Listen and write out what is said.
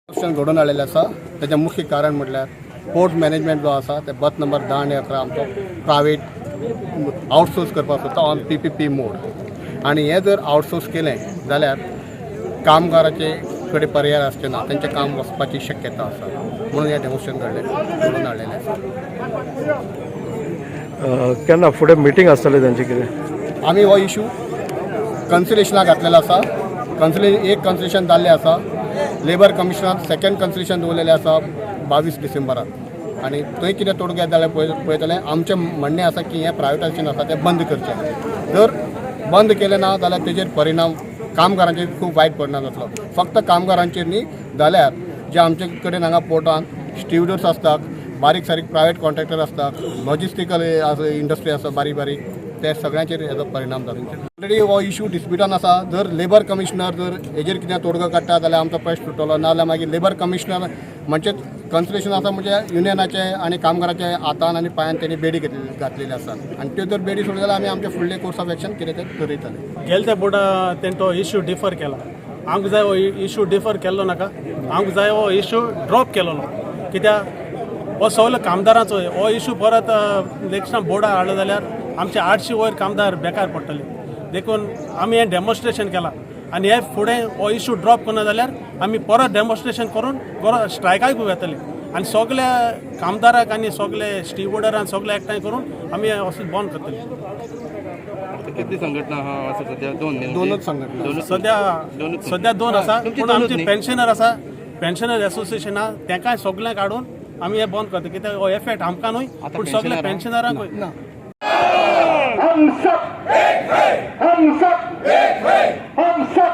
Option घडोवन हाडलेलें आसा. तेजें मुख्य कारण म्हटल्यार पोर्ट मॅनेजमेंट जो आसा ते बर्थ नंबर 10 आनी 11 आमचो प्रायवेट आउटसोर्स करपाक सोदता ऑन पीपीपी मोड. आनी हें जर आउटसोर्स केलें जाल्यार कामगाराचे कडेन पर्याय आसचे ना, तेंचें काम वचपाची शक्यता आसा, म्हणून हें डेमोन्स्ट्रेशन घडलें घडोवन हाडलेलें आसा. केन्ना फुडें मिटींग आसतली तेंची कितें? आमी हो इशू कन्सिलेशनाक घातलेलो आसा. एक कन्सिलेशन जाल्लें आसा. लेबर कमिशनरान सेकंड कन्सिलेशन दवरलेलें आसा 22 डिसेंबराक आनी थंय कितें तोडगो येता जाल्यार पळयतले. आमचें म्हणणें आसा की हें प्रायवेटायजेशन आसा तें बंद करचें. जर बंद केलें ना जाल्यार तेजेर परिणाम कामगारांचेर खूब वायट परिणाम जातलो. फक्त कामगारांचेर न्ही, जाल्यार जे आमचे कडेन हांगा पोर्टान स्टिवडर्स आसतात, बारीक सारीक प्रायवेट कॉन्ट्रॅक्टर आसतात, लॉजिस्टिकल इंडस्ट्री आसा बारीक बारीक, ते सगळ्यांचेर हेजो परिणाम जाता. ऑलरेडी हो इशू डिस्प्युटान आसा. जर लेबर कमिशनर जर हेजेर कितें तोडगो काडटा जाल्यार आमचो प्रश्न सुट्टलो. नाजाल्यार मागीर लेबर कमिशनर म्हणजे कन्सिलेशन आसा म्हणजे युनियनाचे आनी कामगाराचे हातान आनी पांयान तेणी बेडी घातलेली आसा आनी त्यो जर बेडी सोडली जाल्यार आमी आमचे फुडले कोर्स ऑफ एक्शन कितें तें थरयतले. गेले त्या बोर्डा तेणें तो इश्यू डिफर केला. आमकां जाय हो इश्यू डिफर केल्लो नाका, आमकां जाय हो इश्यू ड्रॉप केलोलो, कित्याक हो सगलो कामदारांचो. हो इश्यू परत इलेक्शन बोर्डा हाडलो जाल्यार आमचे 800 वयर कामदार बेकार पडटले. देखून आमी हें डेमॉन्स्ट्रेशन केलां आनी हे फुडें हो इश्यू ड्रॉप करना जाल्यार आमी परत डेमॉन्स्ट्रेशन करून परत स्ट्रायकाक वतले आनी सगल्या कामदाराक आनी सगले स्टिवर्डरांक सगळे एकठांय करून आमी हें वस्तू बंद करतले. आता कितली संघटना आहा असं सध्या? दोन न्ही? दोनच संघटना. दोनच. सध्या दोनच. सध्या दोन आसा. तुमची पूण दोनूच आमचे न्ही? पेन्शनर आसा, पेन्शनर एसोसिएशन आहा, तेंकाय सगळ्यांक हाडून आमी हे बंद करता, कित्याक हो एफेक्ट आमकां न्हय आतां पूण सगळे पेन्शनरां? पेन्शनरांकूय. हम सब, हम सब, हम सब.